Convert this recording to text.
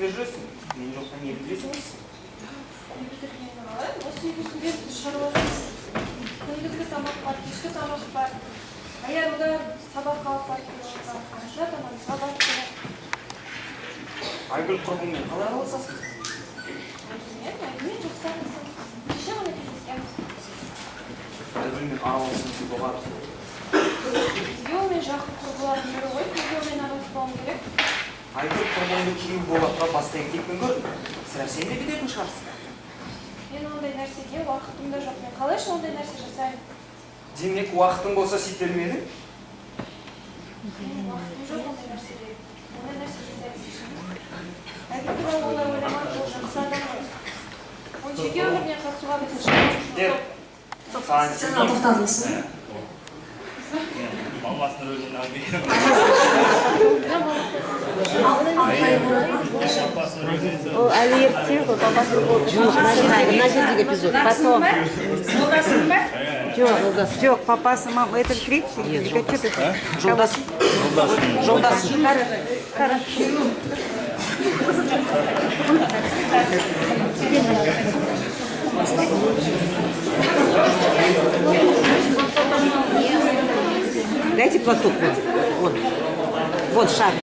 сендер жүресің. Мен жоқта не бітіресің осы? Не бітіргені қалай? Осы үйдің күнделікті шаруасы. Күндізгі тамақ бар, кешкі тамақ бар. Аяруда сабаққа алып барып келіп жатады. Айшат анамызға барып келеді. Айгүл құрбыңмен қалай араласасың? Айгүлмен, Айгүлмен жақсы араласамыз. Кеше ғана кездескенбіз. Айгүлмен араласуыңыз болады. Бізге онымен жақын құрбылардың бірі ғой, неге онымен араласпауым керек? Айгүл құрбыңды күйеу Болатқа басқа еркекпен көрдім. Сірә, сен де кететін шығарсың. Мен ондай нәрсеге уақытым да жоқ. Мен қалайша ондай нәрсе жасаймын? Демек, уақытың болса, сөйтер ме едің? Менің уақытым жоқ ондай нәрсеге. Ондай нәрсе жасай алмаймын. Айгүл туралы олай ойламадым, ол жақсы адам ғой. Оның жеке өміріне қатысуға біздің шамамыз Дер, жоқ. саған Сцена тоқтатылсын. Мамасының рөлін алды. Папасының рөлін. Ол әлі ерте ғой, папасы болды. Жоқ, мына жердегі эпизод. Потом. Жолдасың ба? Жоқ, жоқ, папасы, мама, это третий? Или как это? Жолдас. Жолдасым. Хорошо. Дайте платок. Вон. Вон, вон шар.